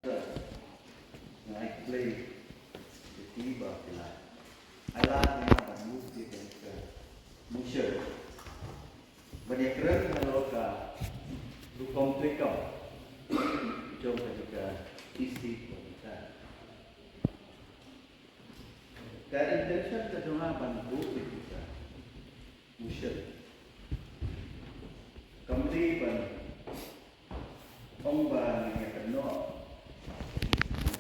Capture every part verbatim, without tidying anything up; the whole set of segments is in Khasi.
Nga ai khublei ïa phi ba phi la ai lad ïa nga ban move ïa kane ka motion ban ïakren halor ka rukom treikam jong kane ka district ba phi ka. Ka intention ka jong nga ban buh ïa kane ka motion kam dei ban ong ba ngin ïa kynnoh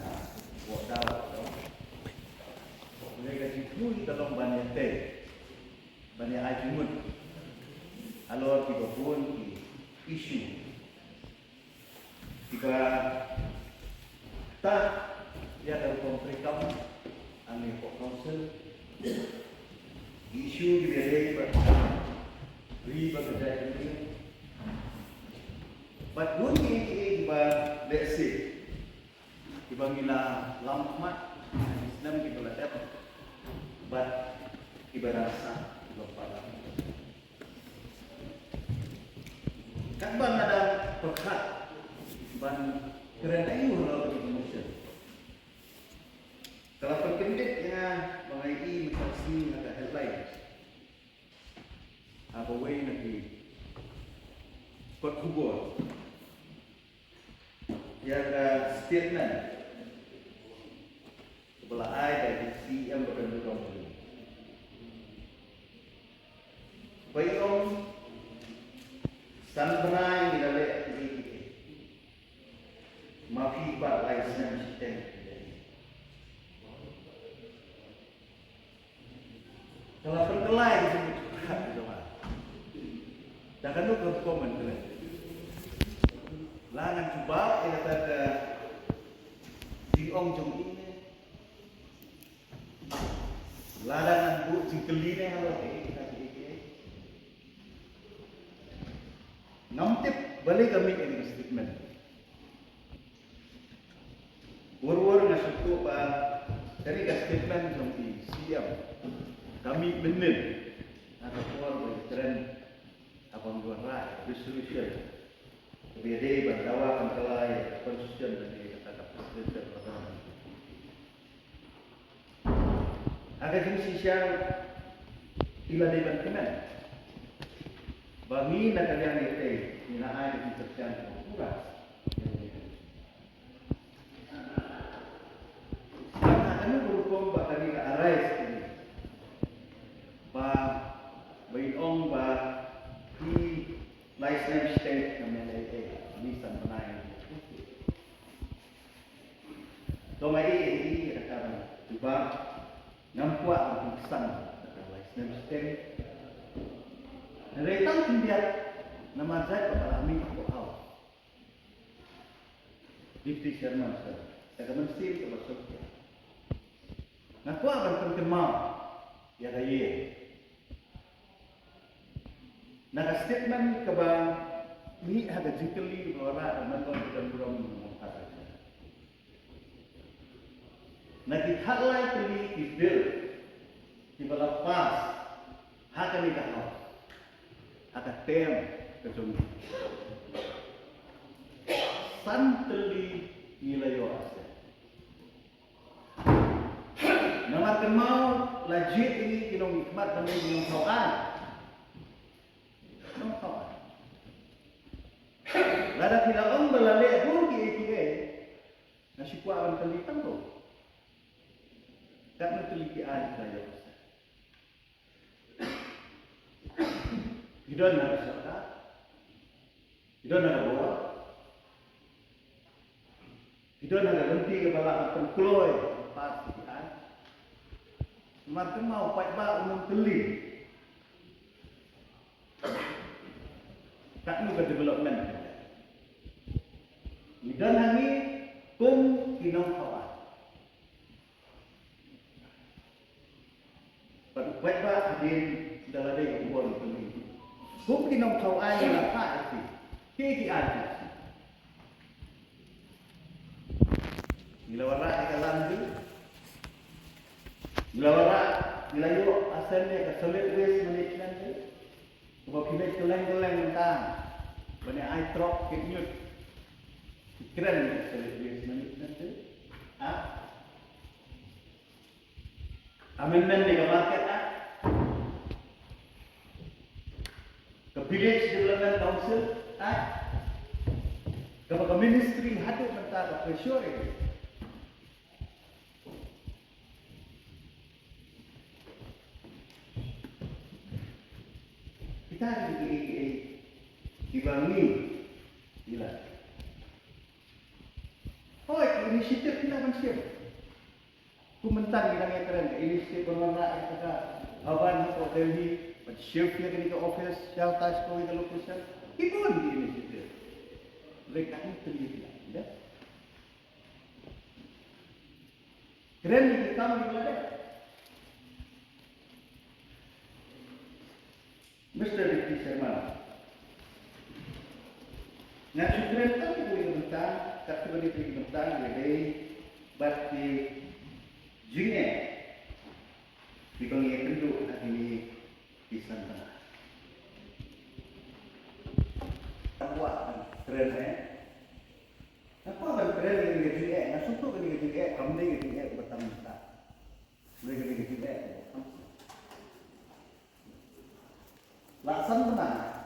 na wah daw ka long. Hynrei ka jingkylli ka long ban ïa tei ban ïa ai jingmut halor kiba bun ki issue kiba ktah ïa ka rukom treikam hangne hapoh council. Ki issue kiba ïadei bad ri bad ka jaitbynriew bad bun kiei kiei kiba lehse kiba ngi la lam khmat ha ki snem kiba la dep bad kiba dang sah kiba palat. Katba nga dang pyrkhat ban kren aïu halor kane ka motion, ka la pynkyndit ïa nga ba nga ïohi mynta ka sngi ha ka headline ha kawei na ki kot khubor ïa ka statement ba la ai da i C E M ba kan burom. Ba i ong san bnai ngi la leh kiei kiei. Ma phi pat lai snem shiteng. Ka la pynkylla ïa ka jingmut jingpyrkhat ka jong nga. Da kano ka rukom ban kren? La ngan jubab ïa kata ka jingong jong i ne? Lada ngan buh jingkylli ne halor kiei kiei? Ngam tip balei ka mih ïa kane ka statement. Wor wor nga sngewthuh ba kane ka statement jong i C M ka mih mynnin ha ka por ba i kren ha ban wanrah resolution kaba ïadei ban dawa ban kylla ïa ka constitution lane kata ka presidential order. Ha ka jingshisha i la dei ban kmen ba ngi na ka liang ïa tei ngi la ai ka jingkyrshan kaba pura. Sngewbha kane ka rukom ba kane ka arise kane ba ba i ong ba i lai snem shiteng ka M L A, ni san bnai. To nga ïohi ïa kata ban jubab, ngam kwah ban pynksan kata lai snem shiteng. Hynrei tang khyndiat namar jait ba ka la mih hapoh House. Deputy Chairman sir, da ka mynsiem kaba suk. Nga kwah ban pynkynmaw ïa ka ïing. Na ka statement kaba mih ha ka jingkylli kaba wanrah da u Member ka Don Burom Mawhati, na ki khatlai tylli ki bill kiba la pass ha kane ka House ha ka term ka jong ngi, san tylli ngi la ïoh assent. Namar kynmaw la jied ïa ngi ki nongmihkhmat ban dei ki nongthaw aiñ. Nongthaw aiñ. Lada phi la ong ba la leh bun kiei kiei, nga shu kwah ban kylli tang to, katno tylli ki aiñ ki la ïoh assent? Phi don ha ka sorkar, phi don ha ka bor, phi don ha ka lynti kaba lah ban pynkloi, pass ïa ki aiñ. Namar kynmaw paidbah un ym kylli katno ka development. Ngi don hangne kum ki nongthaw aiñ. Bad u paidbah hadien da la dei u bor u pynlong. Kum ki nongthaw aiñ ngi la phah ïa ki. Kiei ki aiñ ki? Ngi la wanrah ïa ka Land Bill. Ngi la wanrah, ngi la ïoh assent ïa ka Solid Waste Management Bill. Kaba phi leit kylleng kylleng mynta ban ïa ai trok kit ñiut. Kren ïa ka Solid Waste Management Act, Amendment ïa ka Market Act, ka Village Development Council Act, kaba ka Ministry haduh mynta ka pressure ïa kita ki, ki, ki, kiba ngi ila. Hooid, ki initiative ki la ban shim. Kum mynta ngi dang ïakren ka initiative ban wanrah ïa ka bhavan hapoh Delhi, ban shift ïa kane ka office sha kawei ka location. Ki bun ki initiative. Lei ka initiative la, ïa. Kren ïa ki kam ki la dep. Mister Deputy Chairman, nga shu kren tang ïa kawei ka bynta, katto katne ka bynta, ïadei bad ki jingeh kiba ngi ïakynduh ha kine ki san bnai. Nga kwah ban kren eh, nga kwah ban kren ïa kane ka jingeh, nga sngewthuh kane ka jingeh kam dei ka jingeh kaba tam mynta. Kane ka jingeh kaba tam mynta. La san bnai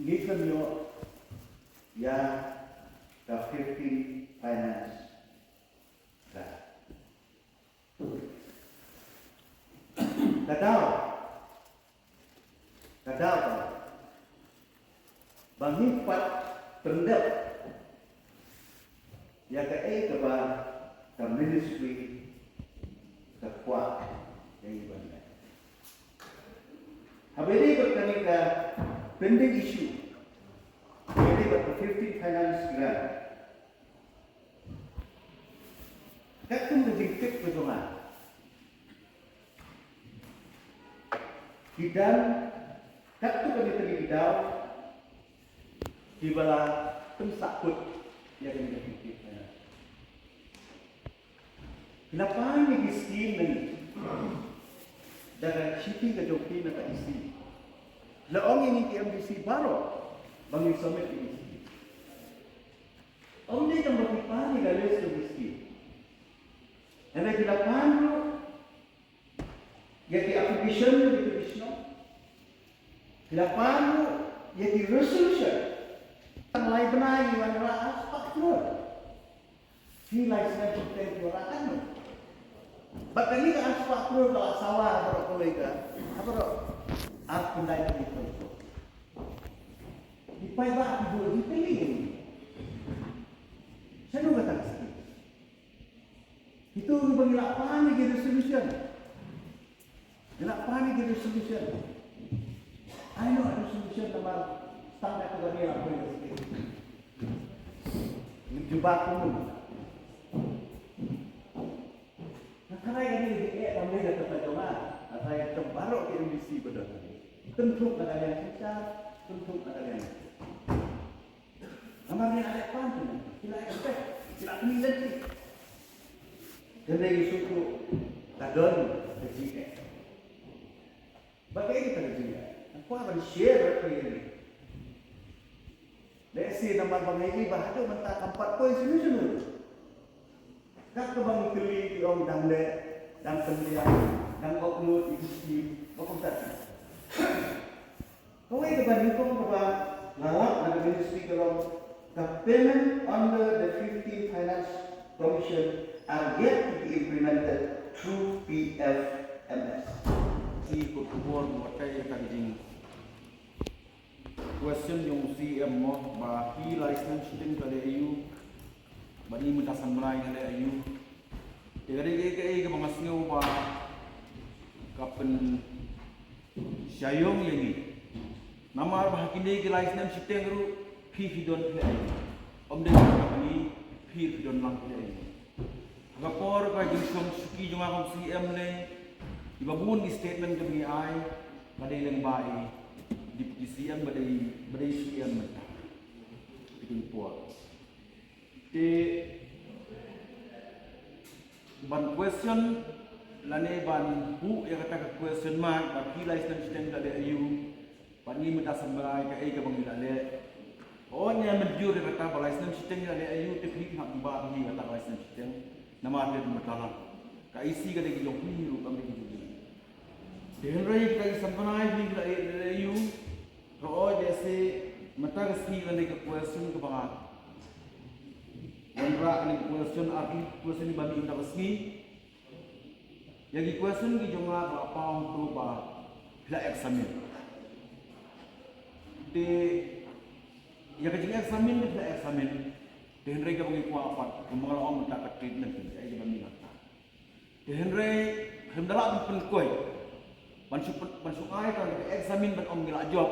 ngi kynnoh ïa ka fifteen Finance Grant. Ka daw, ka daw ba ngi pat pyndep ïa kaei kaba ka ministry ka kwah ïa ngi ban leh. Haba ïadei bad kane ka pending issue, ïadei bad ka fifteen Finance Grant, katkum ka jingtip ka jong nga, ki don katto katne tylli ki daw kiba la pynsahkut ïa kane ka jingtip. Ki la pan ïa ki skim na ngi da ka shithi ka jong ki na ka E C. La ong ïa ngi ki M D C baroh ba ngin submit ïa ki skim. Ym dei tang ba ki pan ïa ka list jong ki skim, hynrei ki la pan ruh ïa ki application, ïa ki petition. Ki la pan ruh ïa ki resolution. Tang lai bnai ngi wanrah ar spah klur. Phi lai snem shiteng phi wanrah katno? Bad kane ka ar spah klur ka la sawa ha baroh kawei ka, ha baroh ar khyndai tylli ki contoh. Ki paidbah ki bun ki kylli. Shano kata ka skim? Kito kiba ngi la pan ïa ki resolution. Ngi la pan ïa ki resolution. Ai noh resolution namar tang da kaba ngi la poi ïa ki. Ngi jubab kumno. Nga kyrpad ïa ngi, eh, kam lei da kata jong nga. Nga kyrpad ïa baroh ki M D C ba don. Kynthup na ka liang synshar, kynthup na ka liang. Namar ngi la leh pan tu, ngi la expect, ngi la kynmaw lynti. Hynrei ngi sngewthuh ka don ka jingeh. Bad kaei kata ka jingeh? Nga kwah ban share bad phi ïa ngi. Lehse namar ba ngi ïohi ba haduh mynta kam pat poi shano shano. Kat kaba ngi kylli ki ong dang leh, dang pynbiang, dang okmut ïa ki skim, ba kumta. Kawei kaba nyngkong kaba nga lap na ka ministry ka long, the payment under the fifteen Finance Commission are yet to be implemented through P F M S. Ki khubor mo, kaei ka jing question jong u C M mo, ba phi lai snem shiteng phi la leh aiu, bad ngi mynta san bnai ngi leh aiu. Te ka dei kaei kaei kaba nga sngew ba ka pynshai ïa ngi. Namar ba ha kine ki lai snem shiteng ruh phi phi don phi leh aiu. Ym dei ba ngi phi phi don lang phi leh aiu. Ha ka por ka jingshong shuki jong nga kum C M lei, kiba bun ki statement kiba ngi ai, ba dei lyngba i Deputy C M, ba dei, ba dei C M mynta. Ki dei por. Te ban question lane ban buh ïa kata ka question mark ba phi lai snem shiteng phi la leh aiu. Bad ngi mynta sngewbha kaei kaba ngi la leh. Hooid, ngi mynjur ïa kata ba lai snem shiteng ngi la leh aïu, te phi hap ba phi kata ba lai snem shiteng. Namar phi mynta la ka isi ka dei ka jong phi ruh kam dei ka jong ngi. Te hynrei ka i sngewbha phi la leh aïu. Hooid, ïa se mynta ka sngi la dei ka question kaba nga wanrah, ka dei ka question, ar ki question ba mih mynta ka sngi. Ïa ki question ki jong nga ba paw to ba phi la examine. Te ïa ka jing examine phi la examine. Te hynrei kaba ngi kwah pat kumba nga la ong mynta ka treatment phi la examine mynta. Te hynrei khlem da lah ban pynkhiah ban shu pyn-, ban shu ai ka examine ban ong ngi la jop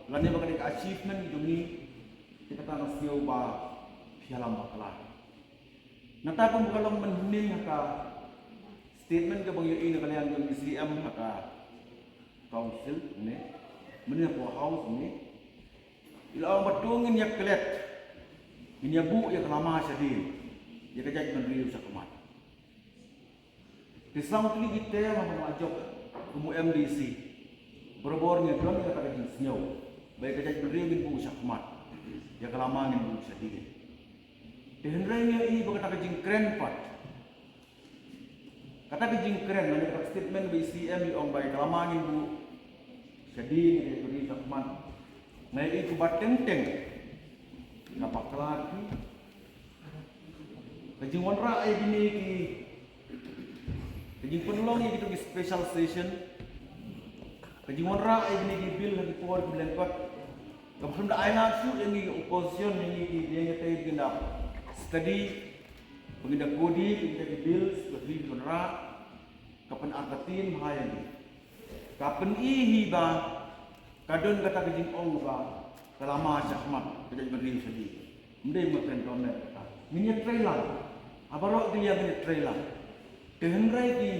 lane ba ka dei ka achievement ki jong ngi. Te kata nga sngew ba phi ïalam bakla. Nangta kumba ka long mynhynnin ha ka statement kaba ngi ïohi na ka liang jong i C M ha ka council ne, mynhynnin ha ka house ne, i la ong ba to ngin ïa klet, ngin ïa buh ïa ka lama shadien ïa ka jaitbynriew shakhmat. Te sa nga kylli ki term haba nga jop kum u M D C, barabor ngi don ïa kata ka jingsngew ba ïa ka jaitbynriew ngin buh shakhmat, ïa ka lama ngin buh shadien. Te hynrei ngi ïohi ba kata ka jingkren pat, kata ka jingkren lane kata ka statement ba i C M i ong ba ïa ka lama ngin buh shadien, ïa ka jaitbynriew shakhmat, nga ïohi kumba teng teng ka bakla ki. Ka jingwanrah ïa kine ki, ka jingpynlong ïa kito ki special session, ka jingwanrah ïa kine ki bill ha ki por kiba lyngkot, kaba khlem da ailad shuh ïa ngi ki opposition, ïa ngi ki, ïa ngi te ki nap study ba ngin da kodi ïa kita ki bills ba phi wanrah. Ka pynartatien bha ïa ngi. Ka pyni hi ba ka don kata ka jingong ba ka lama shakhmat ka jaitbynriew shadien. Ym dei ba kren ka met kata. Ngin ïa trei lang. Ha baroh ki liang ngin ïa trei lang. Te hynrei ki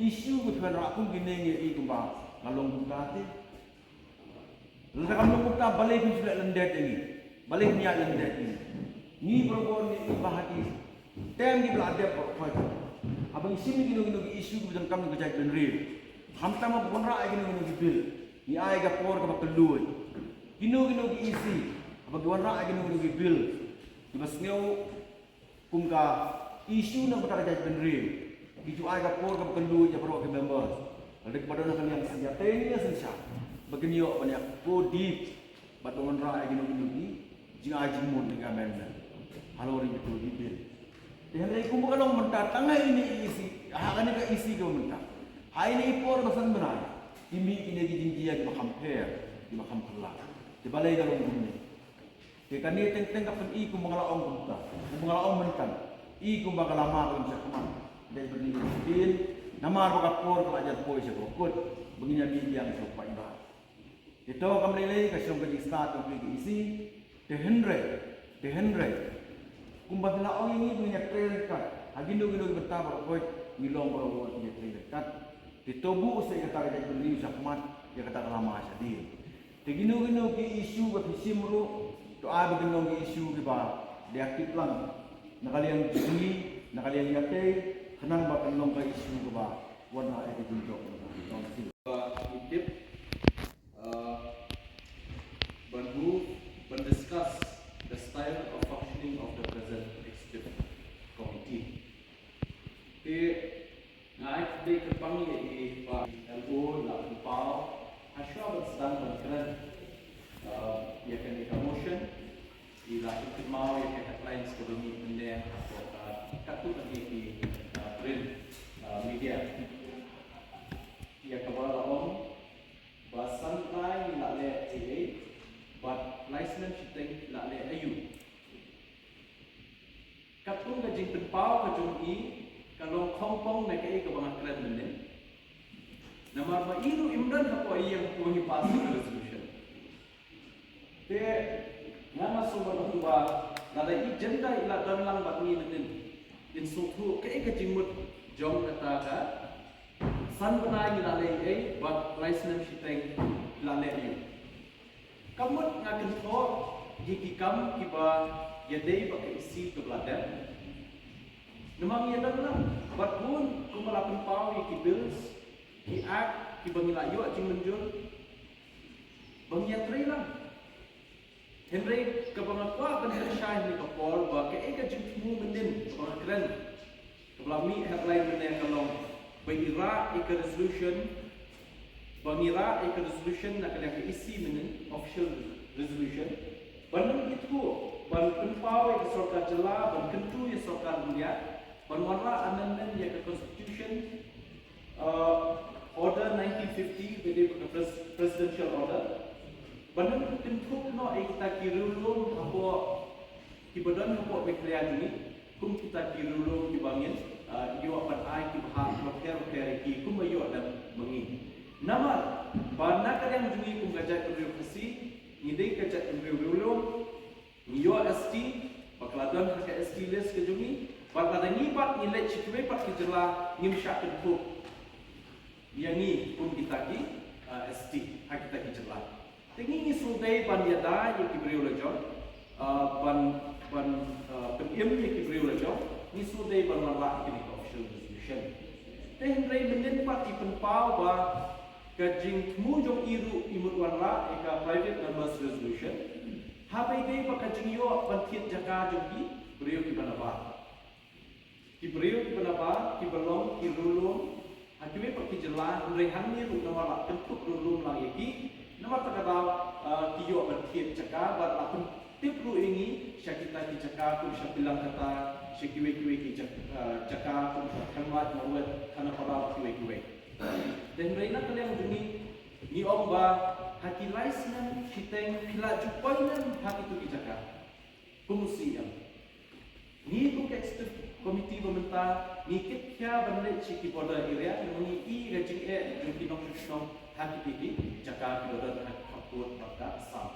issue ki pynrah kum kine ngi ïohi kumba nga long kumta te. Lada kam long kumta balei phin shu leh lyndet ïa ngi? Balei phin ïaid lyndet ïa ngi? Ngi barabor ngi ïohi ba ha ki term kiba la dep baroh khoit, haba ngi shim ïa kino kino ki issue kiba donkam ïa ka jaitbynriew, khamtam haba wanrah ïa kino kino ki bill, ngi ai ka por kaba kylluid. Kino kino ki issue haba ngi wanrah ïa kino kino ki bill kiba sngew kum ka issue na ka bynta ka jaitbynriew, ngi ju ai ka por kaba kylluid ïa baroh ki members. Lada kiba don ha ka liang shisha te ngi ïa shisha ba kin ïoh ban ïa kodi bad ban wanrah ïa kino kino ki jingai jingmut ne ka amendment halor ïa kito ki bill. Te hynrei kumba ka long mynta tang ha ine i issue, ha kane ka issue kaba mynta, ha ine i por ba san bnai, ki mih kine ki jingjia kiba kham pher, kiba kham phylla. Te balei ka long kumne? Te kane teng teng ka pyni kumba nga la ong kumta, kumba nga la ong mynta, i kumba ka lama ka long shakhmat. Dei ba ngi ïa ktien, namar ba ka por ka la jan poi sha ka kut ba ngin ïa mih biang sha u paidbah. Te to kam lei lei ka shong ka jingstad ka phi ka isi. Te hynrei, te hynrei kumba phi la ong ïa ngi ba ngin ïa trei ryngkat ha kino kino ki bynta baroh khoit, ngi long baroh ngi ïa trei ryngkat. Te to buh sa ïa kata ka jaitbynriew shakhmat, ïa kata ka lama shadien. Te kino kino ki issue ba phi shim ruh, to ai ba kin long ki issue kiba dei active lang na ka liang jong ngi, na ka liang ïatei, khnang ba kan long ka issue kaba wanrah ïa ka jingjop na ka council. Ba i tip, uh, ban move, ban discuss the style of functioning of the present executive committee. Te nga ai khublei kyrpang ïa i Bah L O la pynpaw ha shuwa ban sdang ban kren, uh, ïa kane ka motion. I la pynkynmaw ïa ka headlines kaba mih mynne hapoh, uh, katto katne ki, uh, print, uh, media. Ïa kaba la ong ba san bnai ngi la leh ei ei bad lai snem shiteng ngi la leh aïu. Katkum ka jingpynpaw ka jong i ka long khongpong na kaei kaba nga kren mynne. Namar ba i ruh im don hapoh ïing hapoh i pass ka resolution. Te nga nga sngewbha ba lada i jynda i la don lang bad ngi mynne, in sngewthuh kaei ka jingmut jong kata ka san bnai ngi la leh ei ei bad lai snem shiteng ngi la leh aïu. Ka mut nga kynthoh ïa ki kam kiba ïadei bad ka isi kaba la dep. Namar ngi ïa don lang bad bun kumba la pynpaw ïa ki bills, ki act kiba ngi la ïoh jingmynjur ba ngi Hynrei kaba nga kwah ban pynshai ha kane ka por ba kaei ka jingthmu mynnin kaba nga kren, kaba la mih headline mynne ka long ba i rah ïa ka resolution, ba ngi rah ïa ka resolution na ka liang ka E C mynnin, official resolution, ban ym ithuh, ban pynpaw ïa ka sorkar jylla, ban kyntu ïa sorkar India ban wanrah amendment ïa ka constitution, uh, order nineteen fifty, ba dei ka pres- presidential order, ban ym kynthup noh ïa kita ki riewlum hapoh, kiba don hapoh Meghalaya jong ngi, kum kita ki riewlum kiba ngin, uh, ïoh ban ai ki bhah bapher bapher ïa ki kumba ïoh lem ma ngi. Namar ba na ka liang jong ngi kum ka jaitbynriew Khasi, ngi dei ka jaitbynriew riewlum, ngi ïoh S T, ba ka la don ha ka S T list ka jong ngi, bad lada ngi pat ngi leit sha kiwei pat ki jylla, ngim shah kynthup ïa ngi kum kita ki, uh, S T ha kita ki jylla. Te ngi ngi sngewdei ban ïada ïa ki briew la jong, uh, ban, ban, uh, pynim ïa ki briew la jong, ngi sngewdei ban wanrah ïa kane ka official resolution. Te hynrei mynnin pat i pynpaw ba ka jingthmu jong i ruh i mut wanrah ïa ka private members resolution, haba ïadei bad ka jingïoh ban thied jaka jong ki briew kiba nabar. Ki briew kiba nabar, kiba long ki riewlum ha kiwei pat ki jylla, hynrei hangne ruh namar la kynthup riewlum lang ïa ki, namar kata ka daw, uh, ki ïoh ban thied jaka, bad la pyntip ruh ïa ngi sha kita ki jaka kum sha Pilangkata, sha kiwei kiwei ki jak- uh, jaka kum sha Khanlad, Mawlai, Khanapara, kiwei kiwei. Te hynrei na ka liang jong ngi, ngi ong ba ha ki lai snem shiteng phi la ju poi lem ha kito ki jaka. Kum u C E M, ngi kum ka executive committee ba mynta ngi kit khia ban leit sha ki border area, namar ngi i ka jingeh jong ki nongshong shnong ha kito ki jaka kiba don ha ka khappud bad ka Assam.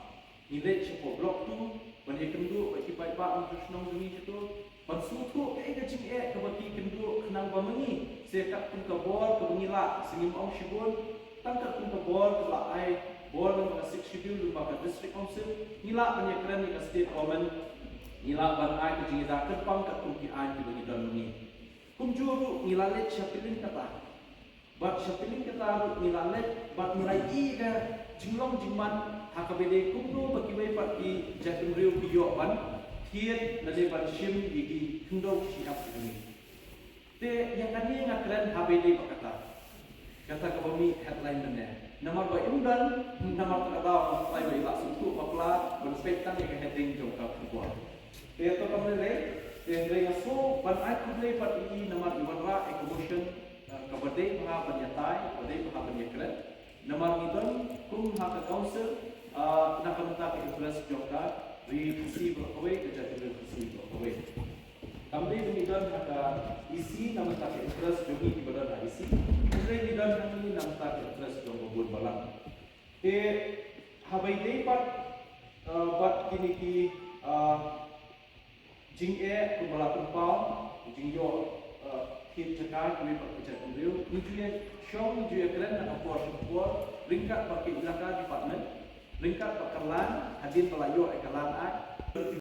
Ngi leit shapoh Block two ban ïakynduh bad ki paidbah nongshong shnong jong ngi shato, ban sngewthuh kaei ka jingeh kaba ki kynduh, khnang ba ma ngi, se katkum ka bor kaba ngi lah, se ngim ong shibun, tang katkum ka bor kaba la ai bor lyngba ka Sixth Schedule, lyngba ka District Council, ngi lah ban ïakren ïa ka State Government, ngi lah ban ai ka jingïada kyrpang katkum ki aiñ kiba ngi don ma ngi. Kumjuh ruh ngi la leit sha Pilangkata. Bad sha Pilangkata ruh ngi la leit bad ngi la ïohi ka jinglong jingman ha kaba ïadei kumno ba kiwei pat ki jaitbynriew ki ïoh ban thied lane ban shim ïa ki khyndew shi ap jong ngi. Te ïa kane nga kren haba ïadei bad kata, kata kaba mih headline mynne. Namar ba im don, namar kata ka daw nga try ba ïa la sngewthuh bakla ban peit tang ïa ka heading jong ka khubor. Te to kam lei lei, te hynrei nga sngew ban ai khublei pat ïa i namar i wanrah ïa ka motion, eh, kaba dei bha ban ïatai, kaba dei bha ban ïakren. Namar ngi don kum ha ka council, eh, na ka bynta ka interest jong ka ri Khasi baroh kawei, ka jaitbynriew Khasi baroh kawei. Kam dei ba ngi don ha ka E C na ka bynta ka interest jong ngi kiba don ha E C, hynrei ngi don hangne na ka bynta ka interest jong ka bun balang. Te haba ïadei bad, eh, bad kine ki, eh, jingeh kumba la pynpaw, jingïoh, eh, thied jaka kiwei pat ki jaitbynriew, ngi ju ïashong, ngi ju ïakren na ka por sha ka por, ryngkat bad ka Elaka Department, ryngkat bad ka Land, hadien ba la ïoh ïa ka Land Act.